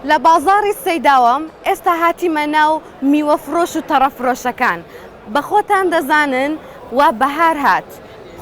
لە بازاڕی سەیداوەم ئێستا هاتیمە ناو میوە فرۆش و تەڕە فرۆشەکان بە خۆتان دەزانن وا بەهار هات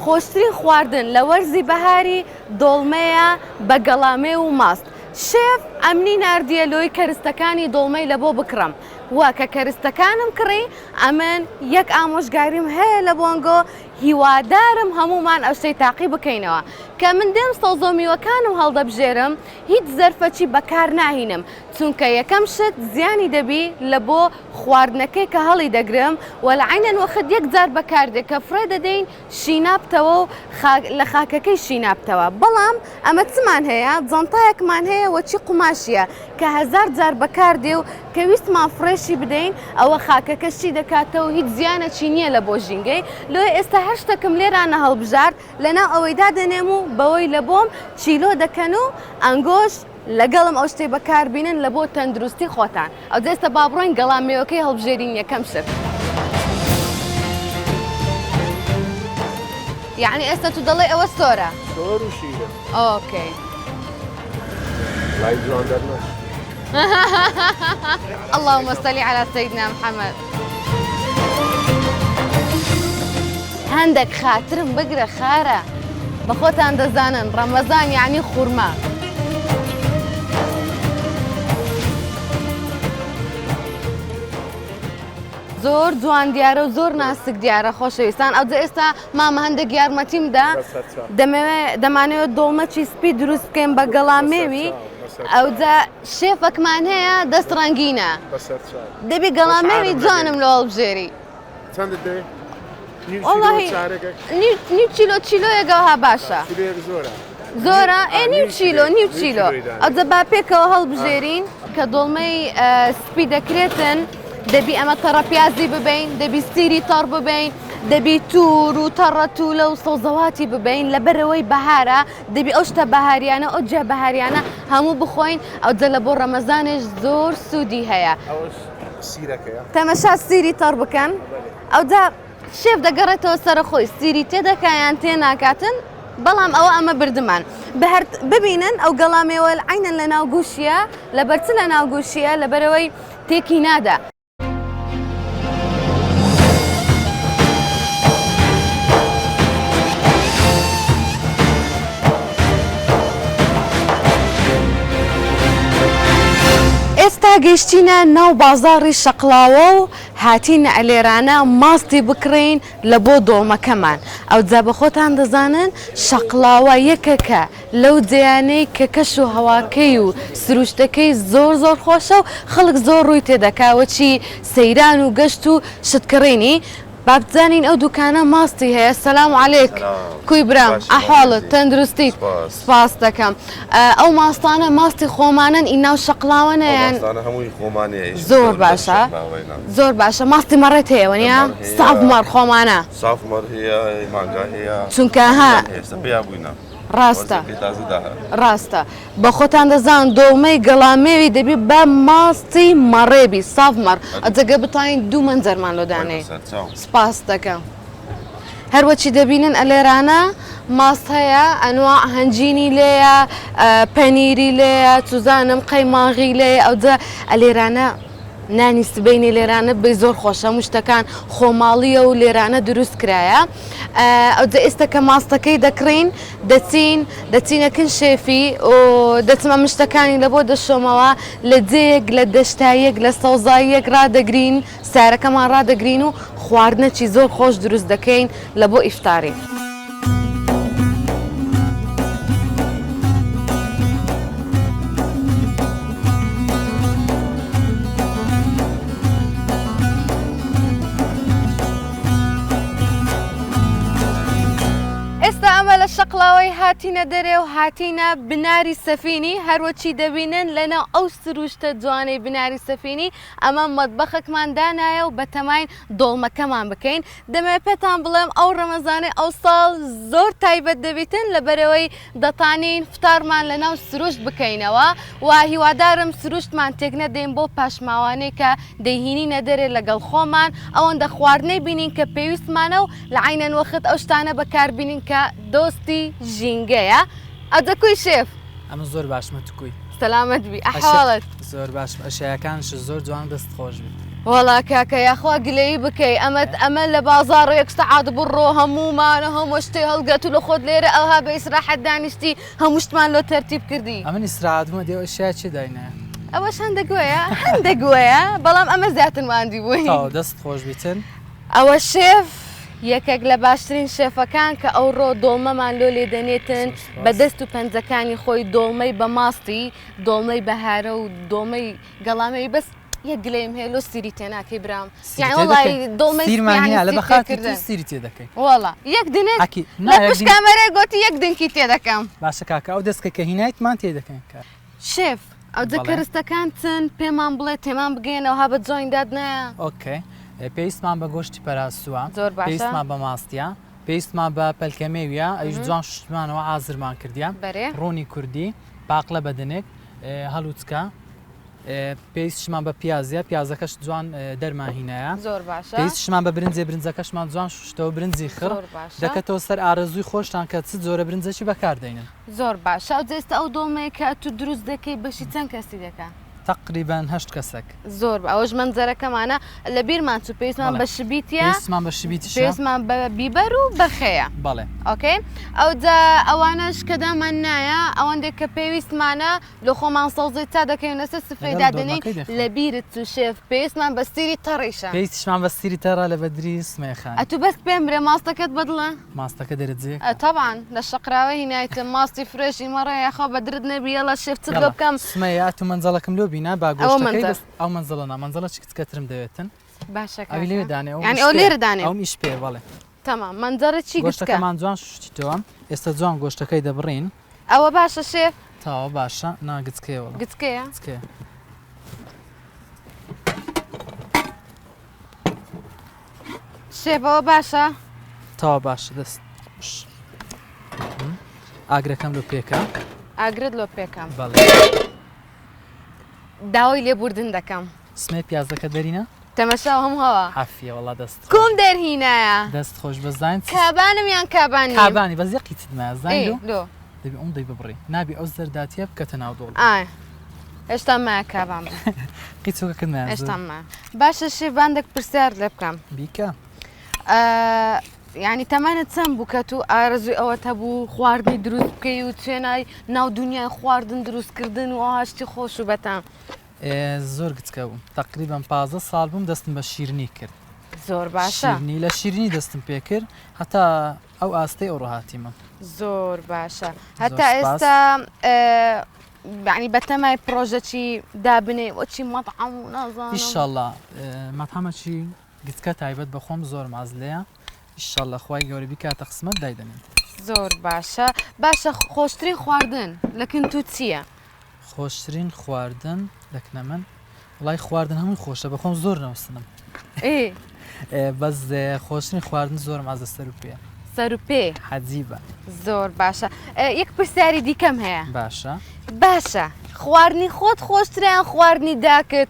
خۆشترین خواردن لە وەرزی بەهاری دۆڵمەیە بە گەڵامێو و ماست شێف ئەمنی ناردیە لۆی کەرستەکانی دۆڵمەی لە بۆ بکڕم و کە کەرستەکانم کڕی ئەمن یەک ئامۆژگاریم هەیە لە بۆنگۆ هیوادارم هەموومان ئەو شتەی تاقی بکەینەوە کە من دێم سەوزە و میوەکانم هەڵدەبژێرم هیچ زەرفەچی بەکار ناهینم چونکە یەکەم شت زیانی دەبی لە بۆ خواردنەکەی کە هەڵی دەگرم وە لە عەینەن وەخت یەک جار بەکار دێ کە فڕێ دەدەین شینابتەوە و خاک لە خاکەکەی شینابتەوە بەڵام ئەمە چمان هەیە جانتایەکمان هەیە وەچی قوماشیە کە هەزار جار بەکار دێ و کە ویستمان فڕێشی بدەین ئەوە خاکەکە شی دەکاتەوە هیچ زیانەکی نییە لە بۆ ژینگەی لۆیە ئێستا هەر شتەکم لێرانە هەڵبژارد لەناو ئەوەی دادەنێم و بەوەی لە بۆم چیلۆ دەکەن و ئەنگۆش لەگەڵم ئەو شتەی بەکار بینن لە بۆ تەندروستی خۆتان ئەوجا ئێستا با بڕۆین گەڵا مێوەکەی هەڵبژێرین یەکەم شت. یەعنی ئێستا تو دەڵێی ئەوە سۆرە؟ سۆر و شیرە. ئۆکەی. لای جوان دەرنەچوو. اللهم صل علی سیدنا محمد. هەندێک خاترم بگرە خارە بەخۆتان دەزانن ڕەمەزان یعنی خورما. زۆر جوان دیارە و زۆر ناسک دیارە خۆشەویستان ئەوجا ئێستا مامە هەندێک یارمەتیم دا دەمەوێ دەمانەوێت دۆڵمەچی سپی دروست بکەین بە گەڵامێوی ئەوجا شێفەکمان هەیە دەست ڕەنگینە دەبی گەڵامێوی جوانم لۆ هەڵبژێری چەندت دەوێ؟ نیو کیلۆ وەڵاهی چارەکێک؟ نیو نیو کیلۆ کیلۆیەک ئەوها باشە. کیلۆیەک زۆرە. زۆرە؟ ئێ ئا، نیو نیو کیلۆ کیلۆ نیو نیو کیلۆ. کیلۆی دانێ. ئەوجا با پێکەوە هەڵبژێرین. کە دۆڵمەی سپی دەکرێتن دەبی ئەمە تەڕە پیازی ببەین، دەبی سیری تەڕ ببەین، دەبی توور و تەڕە توولە و سەوزەواتی ببەین، لەبەرئەوەی بەهارە دەبی ئەو شتە بەهاریانە ئەو جیا بەهاریانە هەموو بخۆین، ئەوجا لە بۆ ڕەمەزانێش زۆر سوودی هەیە. ئەوەش سیرەکەیە. تەمەشا سیری تەڕ بکەن ئەوجا شێف دەگەڕێتەوە سەر خۆی سیری تێدەکا یان تێناکاتن بەڵام ئەوە ئەمە بردمان بەهەر ببینن ئەو گەڵامێوە عینەن لە ناو گوشیە لەبەر چ لە ناو گوشیە لەبەرەوەی تێکی نادا. ئێستا گەیشتینە ناو بازاڕی شەقڵاوە و هاتینە ئەلێرانە ماستی بکڕین لە بۆ دۆڵمەکەمان. ئەوجا بە خۆتان دەزانن شەقڵاوە یەکەکە لەو جێیانەی کە کەش و هەواکەی و سروشتەکەی زۆر زۆر خۆشە و خەڵک زۆر ڕووی تێدەکا وەچی سەیران و گەشت و شت کڕینی. با بزانین ئەو دوکانە ماستی هەیە سلام علیک کوی برام ئەحواڵت تەندروستیت سپاس دەکەم ئەو ماستانە ماستی خۆمانن ئی ناو شەقڵاوەنە یان زۆر باشە زۆر باشە ماستی مەڕێت هەیە وەنیە ساف مەڕ خۆمانە چونکە ها ڕاستە ڕاستە بەخۆتان دەزان دۆڵمەی گەڵامێوی دەبی بە ماستی مەڕێ بی ساف مەڕ ئەجەگە بتوانین دوو مەنجەرمان لۆ دانێی سپاست دەکەم هەروەچی دەبینن ئەلێرانە ماست هەیە ئەنوا هەنجینی لێیە پەنیری لێیە چوزانم قەیماغی لێیە ئەوجا ئەلێرانە نانی سبەینێ لێرانە بی زۆر خۆشە هەموو شتەکان خۆماڵیە و لێرانە دروست کرایە ئەوجا ئێستا کە ماستەکەی دەکڕین دەچین دەچینە کن شێفی و دەچمە مشتەکانی لە بۆ دەشۆمەوە لە جێیەک لە دەشتاییەک لە سەوزاییەک ڕادەگرین سارەکەمان ڕادەگرین و خواردنەکی زۆر خۆش دروست دەکەین لە بۆ ئیفتاری. ئێستا ئەمە لە شەقڵاوەی هاتینە دەرێ و هاتینە بناری سەفینی هەروەچی دەبینن لەناو ئەو سروشتە جوانەی بناری سەفینی ئەمە مەتبەخەکمان دانایە و بەتەماین دۆڵمەکەمان بکەین دەمەوێت پێتان بڵێم ئەو ڕەمەزانەی ئەوساڵ زۆر تایبەت دەبیتن لەبەرئەوەی دەتانین فتارمان لەناو سروشت بکەینەوە و هیوادارم سروشتمان تێک نەدەین بۆ پاشماوانەی کە دەیهینینە دەرێ لەگەڵ خۆمان ئەوەندە خواردنەی بینین کە پێویستمانە و لە عەینەن وەخت ئەو شتانە بەکاربینین کە دۆستی ژینگەیە ئەجە کوی شێف؟ ئەمن زۆر باشمە تو کوی؟ سەلامەت بی ئەحواڵت؟ زۆر باشم ئەشیاکانش زۆر جوان دەست خۆش بیت. وەڵا کاکە یاخوا گلەیی بکەی ئەمەت ئەمە لە بازاڕ یەک سەعات بڕۆ هەموومانە هەموو شتێ هەڵگەت و لە خۆت لێرە ئەوها بە ئیسراحەت دانیشتی هەموو شتمان لۆ تەرتیب کردی. ئەمن ئیسراحەت بوومە دێ ئەو ئەشیا چێ داینایە؟ ئەوەش هەندە گۆیە هەندە گۆیە بەڵام ئەمە زیاتر ماندی بووین. تەواو دەست خۆش بیتن. ئەوە شێف یەکێک لە باشترین شێفەکان کە ئەوڕۆ دۆڵمەمان لۆ لێ دەنێتن بە دەست و پەنجەکانی خۆی دۆڵمەی بە ماستی دۆڵمەی بەهارە و دۆڵمەی گەڵامەی بەس یەک گلەیم هەیە لۆ سیری تێناکەی برام یانی وەڵی دۆڵمەی سیرمان هەیە لە بەخاتی تۆ سیری تێ دەکەین وەڵا یەک دنک لە پشت کامەرای گۆتی یەک دنکی تێ دەکەم. باشە کاکە ئەو دەسکە کە هینایتمان تێ دەکەین کە. شێف ئەوجە کەرستەکان چن پێمان بڵێ تێمان بگەیەنەوە ها بە جۆین داد نایە. okay پێویستمان بە گۆشتی پەراسووە زۆر باشە پێویستمان بە ماستیە پێویستمان بە پەلکەمێویە ئەویش جوان شوشتمانەوە ئازرمان کردیە بەرێ ڕۆنی کوردی پاقلە بە دنک هەڵوچکە پێویستشمان بە پیازە پیازەکەش جوان دەرمان هینایە زۆر باشە پێویستشمان بە برنجێ برنجەکەشمان جوان شوشتەوە برنجی خڕ دەکەتەوە سەر ئارەزووی خۆشتان کە چ جۆرە برنجەکی بەکاردەینن. زۆر باشە ئەوجا ئێستا ئەو دۆڵمەیە کە ئەتوو دروست دەکەی بەشی چەند کەسی دەکا؟ تەقریبەن هەشت کەسەک. زۆر بە ئەوەش مەنزەرەکەمانە لە بیرمان چوو پێویستمان بەڵێ بە شبیتە پێویستمان بە شبیتیشە پێویستمان بە بیبەر و بە خێیە. بەڵێ. okay ئەوجا ئەوانەش کە دامان نایە ئەوەندێک کە پێویستمانە لۆ خۆمان سەوزەی چا دەکەین لەسەر سفرەی لەگەڵ دادەنێین دۆڵمەکەی دەخۆین. لە بیرت چوو شێف پێویستمان بە سیری تەڕیشە. پێویستیشمان بە سیری تەڕە لە بەدری سمەیە خانی. ئەتوو بەس پێم برێ ماستەکەت بەدڵە؟ ماستەکە دەرەجەیەکە. تەبعەن لە شەقراوە هینایتم ماستی fresh ی مەڕە یاخوا بەدرت نەبی یەڵا شێف چت لۆ یەڵا بکەم. سمەیە ئەتوو مەنجەڵەکم لۆ بینا با ئەوە گۆشتەکەی مەنجەڵ. بەس ئەو مەنجەڵە نا مەنجەڵە چ کچکەترم دەوێتن. باشە ئەوی لەوێ کاکە. دانێ ئەوم یانی ئیش ئەو پێیە لێرە دانێم. ئەوم ئیش پێیە بەڵێ. تەمام مەنجەڵە چی گچکە؟ گۆشتەکەمان جوان شوشتیتەوە ئێستا جوان گۆشتەکەی دەبڕین. ئەوە باشە شێف؟ تەواو باشە نا گچکەیە وەڵا. گچکەیە؟ گچکەیە. شێف ئەوە باشە؟ تەواو باشە دەست خۆش. ئاگرەکەم لۆ پێکە. ئاگرت لۆ پێکەم. بەڵێ. داوای لێبوردن دەکەم. سمێ پیازەکە دەرینە؟ تەمەشا هەموو هەوا. عافیە وەڵا دەست خۆش. کوم دەرهینایە؟ دەست خۆش بەس زانیت چ. کابانم یان کابان نیم؟ کابانی بەس یەک قیتت مایە زانی ئێ لۆ؟ لۆ؟ دەبی ئەوندەی ببڕی نابی ئەو زەرداتیە بکەتە ناو دۆڵ. ئای هێشتا مایە کابان بم. قیچۆکەکەت مایە زۆر. هێشتا مایە. باشە شێف باندەک پرسیارت لێ بکەم. بیکە. یانی تەمەنت چەند بوو کە تو ئارەزووی ئەوەت هەبوو خواردنی دروست بکەی و چێنای ناو دنیای خواردن دروستکردن و ئەوها شتی خۆش و بەتام؟ زۆر گچکە بووم تەقریبەن 15 ساڵ بووم دەستم بە شیرنی کرد. زۆر باشە. شیرنی لە شیرنی دەستم پێ کرد هەتا ئەو ئاستەی ئەوڕۆ هاتیمە. زۆر باشە هەتا ئێستا یعنی بەتەمای پرۆژەچی دابنێ وەچی مەطعەم و نازانم. ئیشەڵا مەطعەمەکی گچکە تایبەت بە خۆم زۆرم عەز لێیە ئیشەڵا خوای گەورە بیکاتە قسمەت دایدەنێم. زۆر باشە باشە خۆشترین خواردن لە کن تو چییە؟ خۆشترین خواردن لە کنە من وڵای خواردن هەمووی خۆشە بەخۆم زۆر نەوسنم بەس خۆشترین خواردن زۆرم عەزە سەر و پێ. سەر و پێ عەجیبە. زۆر باشە یەک پرسیاری دیکەم هەیە. باشە. باشە خواردنی خۆت خۆشترە یان خواردنی داکت؟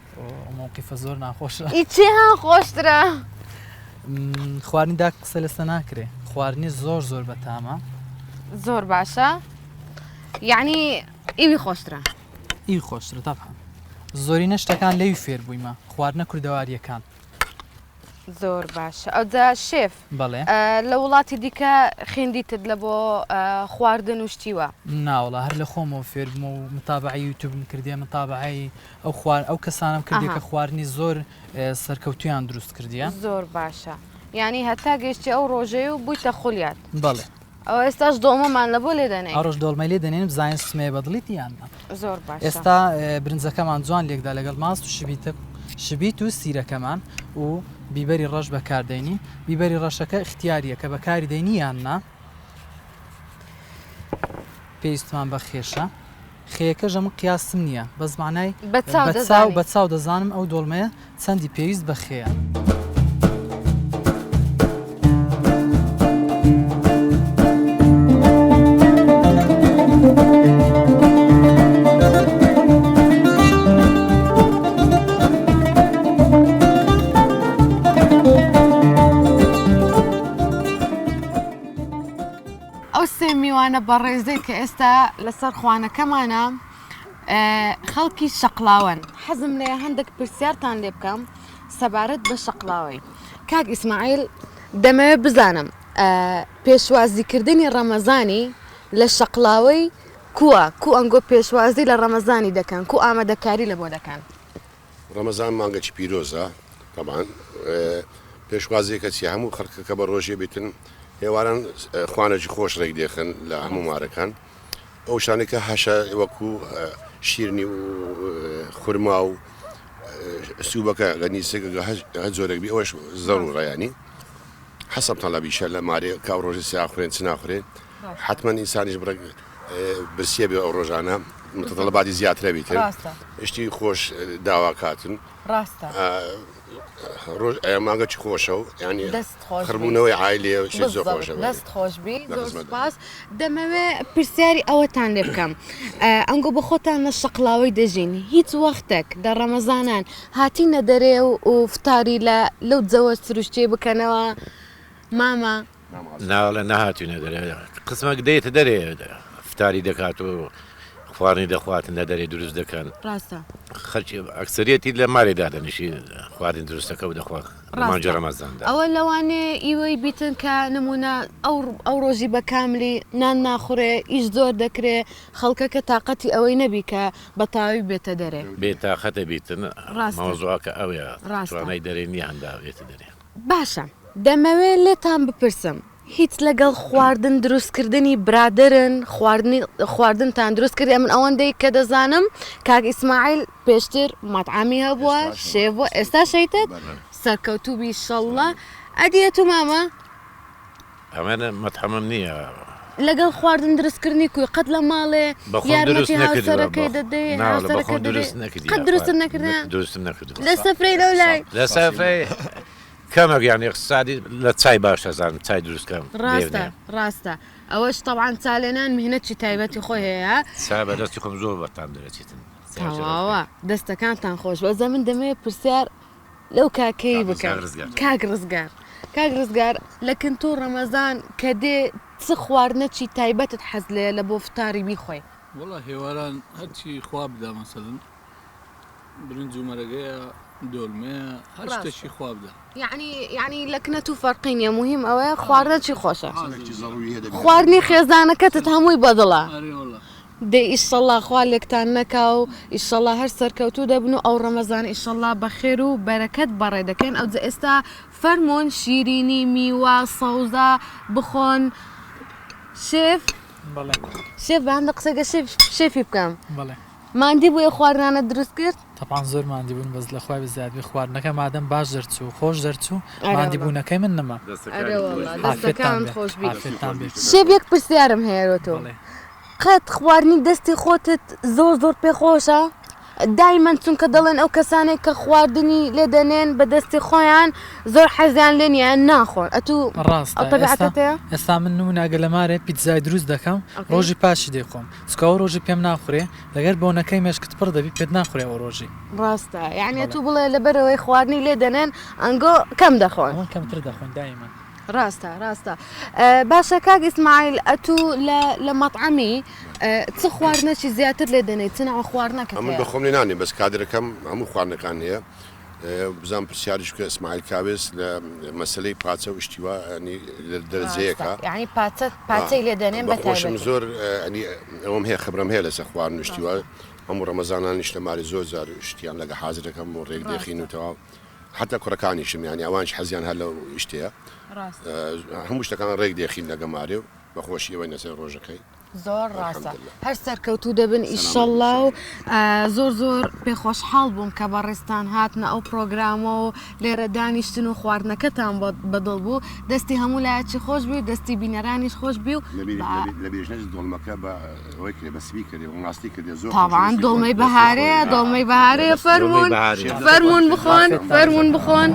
مەوقیفە زۆر ناخۆشە. ئی چێهان خۆشترە؟ خواردنی داک قسە لەسە ناکرێ خواردنی زۆر زۆر بەتامە. زۆر باشە یعنی ئیوی خۆشترە. ئیوی خۆشترە تەبعەن زۆرینە شتەکان لەوی فێر بوویمە خواردنە کوردەوارییەکان. زۆر باشە ئەوجا شێف بەڵێ لە وڵاتی دیکە خوێندیتت لە بۆ خواردن و شتی وا؟ ناوەڵا هەر لە خۆمەوە فێر بووم و متابەعەی یوتیوبم کردیە متابەعەی ئەو خوار ئەو کەسانەم کردیە کە خواردنی زۆر سەرکەوتویان دروست کردیە. زۆر باشە یانی هەتا گەیشتی ئەو ڕۆژەی و بوویتە خولیات. بەڵێ. ئەوە ئێستاش دۆڵمەمان لە بۆ لێ دەنێی. ئەوڕۆش دۆڵمەی لێ دەنێین بزانین سمەیە بە دڵیت یان نا. زۆر باشە. ئێستا برنجەکەمان جوان لێکدا لەگەڵ ماست و شبیتە شبیت و سیرەکەمان و بیبەری ڕەش بەکار دەینی بیبەری ڕەشەکە ئیختیاریە کە بەکاری دەینی یان نا. پێویستمان بە خێشە خێیەکەش ئەمن قیاسم نییە بەس مەعنای بە چاو بە چاو دەزانی. بە چاو دەزانم ئەو دۆڵمەیە چەندی پێویست بە خێیە. ئەو سێ میوانە بەڕێزەی کە ئێستا لەسەر خوانەکەمانە خەڵکی شەقڵاوەن حەزم لێیە هەندێک پرسیارتان لێ بکەم سەبارەت بە شەقڵاوەی. کاک ئیسماعیل دەمەوێت بزانم پێشوازیکردنی ڕەمەزانی لە شەقڵاوەی کووە؟ کو ئەنگۆ پێشوازی لە ڕەمەزانی دەکەن؟ کو ئامادەکاری لە بۆ دەکەن؟ ڕەمەزان مانگەکی پیرۆزە تەبعەن پێشوازیەکە چیە هەموو خەڵکەکە بە ڕۆژێ بیتن ئێواران خوانێکی خۆش ڕێک دێخن لە هەموو مارەکان ئەو شتانەی کە هەشە وەکو شیرنی و خورما و سوبەکە گەنیسەکە هەر جۆرێک بی ئەوەش زەڕوڕە ینی حەسەب تەڵەبیشە لە مارێ کە ئەو ڕۆژە سیا خوێن چ ناخورێ حتمما ئینسانیش بڕێک برسیە بێ ئەو ڕۆژانە متطلباتی زیاترە بیتن شتی خۆش داواکاتن ڕاستە ڕۆژ مانگە چ خۆشە و ینی خڕبوونەوەی عایلێ و شت زۆر خۆشە دەست خۆش بی زۆر سپاس دەمەوێ پرسیاری ئەوەتان لێ بکەم ئەنگۆ بە خۆتان لە شەقلاوەی دەژین هیچ وەختێک لە ڕەمەزانان هاتینە دەرێ و فتاری لە لەو جەوە سروشتیە بکەنەوە مامە ناوەڵا نەهاتوینە دەرێ قسمەک دێتە دەرێ فتاری دەکات و خواردنی دەخواتن لە دەرێ دروست دەکەن ڕاستە خەلکی ئەکسەریەتی لە مالێ دادەنیشی خواردن دروست دەکە و دەخوا لە مانگی ڕەمەزاندا. ئەوە لەوانەیە ئیوەی بیتن کە نمونە ئەو ئەو ڕۆژی بە کاملی نان ناخورێ ئیش زۆر دەکرێ خەڵکەکە تاقەتی ئەوەی نەبی کە بە تەواوی بێتە دەرێ. بێ تاقەتە بیتن ڕاستە مەوزوعەکە ئەوەیە ڕاستە. توانای دەرێ نیە هەندا بێتە دەرێ. باشە دەمەوێ لێتان بپرسم هیچ لەگەڵ خواردن دروست کردنی برادەرن خواردنی خواردنتان دروست کردی من ئەوەندەی کە دەزانم کاک ئیسماعیل پێشتر مەتعەمی هەبووە شێف بووە ئێستا شەیتت سەرکەوتوو بی ئیشەڵڵا ئەدی ئەتوو مامە ئەمن مەتعەمم نییە. لەگەڵ خواردن دروست کردنی کوی قەت لە ماڵێ بەخۆم دروست یارمەتی نەکردووە هاوسەرەکەی دەدەی ناوەڵا بەخۆم هاوسەرەکەت دەدەی دروست نەکردیە قەت دروستت خواردن نەکردیە دروستم نەکردووە لە سفرەی لەو لای لە سفرەی کەمەک یان اقتصادی لە چای باش دەزانم چای دروست کەم ڕاستە ڕاستە ئەوەش تەبعەن چا لێنان مهنەتی تایبەتی خۆی هەیە. چا بە دەستی خۆم زۆر بەتام دەرەچێتن. تەواوە دەستەکانتان خۆش بەس من دەمەوێت پرسیار لەو کاکەی بکەم کاک ڕزگار کاک ڕزگار لە کنتۆ ڕەمەزان کە دێ چ خواردنەکی تایبەتت حەز لێیە لە بۆ فتاری بیخۆی؟ وەڵا هێواران هەرچی خوا بدا مەسەلەن برنج و مەرەگەیە دۆلمەیە هەر شتێکی خوا بدا. یەعنی یەعنی لە کنە تو فەرقی نیە موهیم ئەوەیە خواردن چی خۆشە خواردنی خێزانەکەتت هەمووی بەدڵە دەی ئیشەڵا خوا لێکتان نەکا و ئیشەڵا هەر سەرکەوتوو دەبن و ئەو ڕەمەزانە ئیشەڵا بەخێر و بەرەکەت بەڕێ دەکەین ئەوجا ئێستا فەرموون شیرینی میوە سەوزە بخۆن شێف بەڵێ شێف بە هەندە قسەگە شێف شێفی بکەم بەڵێ ماندی بووی ئەو خواردنانەت دروست کرد؟ تەبعەن زۆر ماندی بوون بەس لە خوای بزیاد بێ خواردنەکە مادەم باش دەرچوو خۆش دەرچوو ماندی بوونەکەی من نەما. ئەرێ وەڵا عافیەتتان دەستەکانت بێ خۆش بی. عافیەتتان بێ. شێف یەک پرسیارم هەیە لۆ تۆ بەڵێ. قەت خواردنی دەستی خۆتت زۆر زۆر پێ خۆشە؟ دایمەن چونکە دەڵێن ئەو کەسانەی کە خواردنی لێ دەنێن بە دەستی خۆیان زۆر حەزیان لێ نییە ناخۆن ئەتوو ڕاستە ئەو ئێستا تەبیعەتەت هەیە؟ ئێستا من نموونە ئەگەر لە مارێ پیتزای دروست دەکەم ئۆکەی. ڕۆژی پاشی دەیخۆم چونکە ئەو ڕۆژی پێم ناخورێ لەگەر بۆنەکەی مێشکت پڕ دەبی پێت ناخورێ ئەو ڕۆژی. ڕاستە یانی بەڵێ. ئەتوو بڵێ لەبەرئەوەی خواردنی لێ دەنێن ئەنگۆ کەم دەخۆن. ئەوان کەمتر دەخۆن دایمەن. ڕاستە ڕاستە باشە کاک ئیسماعیل ئەتوو لە لە مەتعەمی چ خواردنەکی زیاتر لێ دەنێی چ ناوە خواردنەکەت ئەمن هەیە؟ بەخۆم لێ نانێم بەس کادرەکەم هەموو خواردنەکان هەیە بزانم پرسیاریش بکە ئیسماعیل کاوێس لە مەسەلەی پاچە و شتی وا یانی لە دەرەجەیەکە ڕاستە یانی پاچە پاچەی لێ دەنێن بە بەخۆشم تایبەتی. زۆر یانی ئەوەم هەیە خبرەم هەیە لەسەر خواردن و شتی وا ڕاستە. هەموو ڕەمەزانانیش لە مارێ زۆر جار شتیان لەگە حازر دەکەم و ڕێک دێخین ڕاستە. و تەواو حەتا کوڕەکانیشم یانی ئەوانیش حەزیان هەر لەو شتەیە ڕاستە. هەموو شتەکان ڕێک دێخین لەگە مارێ و بەخۆشی ئەوەی نەسەر ڕۆژەکەی. زۆر ڕاستە هەر سەرکەوتوو دەبن ئیشەڵا و زۆر زۆر پێخۆشحاڵ بووم کە بەڕێزتان هاتنە ئەو پرۆگرامە و لێرە دانیشتن و خواردنەکەتان بەدڵ بوو دەستی هەموو لایەکی خۆش بی و دەستی بینەرانیش خۆش بی و تاوان دۆڵمەی بەهارەیە دۆڵمەی بەهارەیە فەرموون فەرموون بخۆن فەرموون بخۆن.